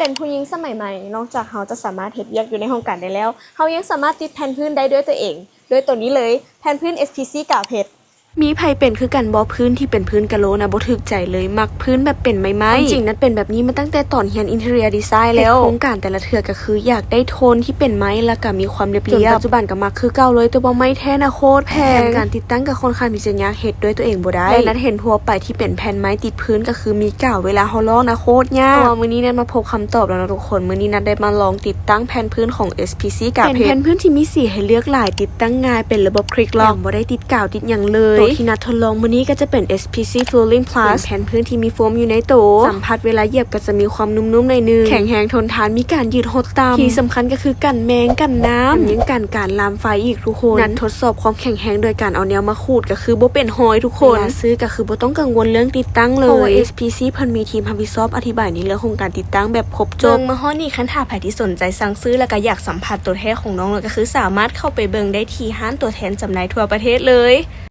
ເປັນຜູ້ຍິງສະໄໝໃໝ່, ນອກຈາກເຮົາຈະສາມາດເຮັດວຽກຢູ່ໃນໂຮງການໄດ້ແລ້ວ, ເຮົາຍັງສາມາດຕິດແຜ່ນພື້ນໄດ້ດ້ວຍຕົວເອງ ດ້ວຍໂຕນີ້ເລີຍ, ແຜ່ນພື້ນ ເອສພີຊີ ກາວເພັດ. ມີໃຜເປັນຄືກັນບໍ່? ພື້ນທີ່ເປັນພື້ນກະໂລນະບໍ່ຖືກໃຈເລີຍ, ມັກພື້ນແບບເປັນໄມ້ໆ. ຄວາມຈິງນັດເປັນແບບນີ້ມາຕັ້ງແຕ່ຕອນຮຽນ Interior Design ແລ້ວ. ເຮັດໂຄງການແຕ່ລະເທື່ອກະຄືຢາກໄດ້ໂທນທີ່ເປັນໄມ້ ແລ້ວກະມີຄວາມລຽບໆ. ຈົນປັດຈຸບັນກະມັກຄືເກົ່າເລີຍ, ແຕ່ວ່າໄມ້ແທ້ນະໂຄດແພງ. ການຕິດຕັ້ງກະຄ່ອນຂ້າງທີ່ຈະຍາກ, ເຮັດດ້ວຍຕົວເອງບໍ່ໄດ້. ແລະ ນັດເຫັນທົ່ວໄປທີ່ເປັນແຜ່ນໄມ້ຕິດພື້ນ ກະຄືມີກາວ, ເວລາເຮົາລອກນະໂຄດຍາກ. ເພາະວ່າມື້ນີ້ນັດມາພົບຄຳຕອບແລ້ວເນາະທຸກຄົນ. ມື້ນີ້ນັດໄດ້ມາລອງຕິດຕັ້ງແຜ່ນພື້ນຂອງ ເອສພີຊີ ກາວເພັດ. ເປັນແຜ່ນພື້ນທີ່ມີສີໃຫ້ເລືອກຫຼາຍ, ຕິດຕັ້ງງ່າຍ, ເປັນລະບົບຄລິກລັອກ, ບໍ່ໄດ້ຕິດກາວຕິດຫຍັງເລີຍ. ໂຕທີ່ນັດທົດລອງມື້ນີ້ກະຈະເປັນ ເອສພີຊີ Flooring Plus ເປັນແຜ່ນພື້ນທີ່ມີໂຟມຢູ່ໃນໂຕ. ສຳຜັດເວລາຢຽບກະຈະມີຄວາມນຸ້ມໆໜ້ອຍໜຶ່ງ, ແຂງແຮງທົນທານ, ມີການຍືດຫົດຕ່ຳ. ທີ່ສຳຄັນກະຄືກັນແມງ, ກັນນ້ຳ, ແຖມຍັງກັນການລາມໄຟອີກທຸກຄົນ. ນັດທົດສອບຄວາມແຂງແຮງໂດຍການເອົາແນວມາຂູດ ກະຄືບໍ່ເປັນຮອຍທຸກຄົນ. ເວລາຊື້ກະຄືບໍ່ຕ້ອງກັງວົນເລື່ອງຕິດຕັ້ງເລີຍ, ເພາະວ່າ ເອສພີຊີ ເພິ່ນມີທີມຮັບຜິດຊອບອະທິບາຍໃນເລື່ອງຂອງການຕິດຕັ້ງແບບຄົບຈົບ. ເບິ່ງມາຮອດນີ້, ຄັນຖ້າໃຜທີ່ສົນໃຈສັ່ງຊື້ ແລ້ວກະຢາກສຳຜັດໂຕແທ້ຂອງນ້ອງ ແລ້ວກະຄືສາມາດເຂົ້າໄປເບິ່ງໄດ້ທີ່ຮ້ານຕົວແທນຈຳໜ່າຍທົ່ວປະເທດເລີຍ.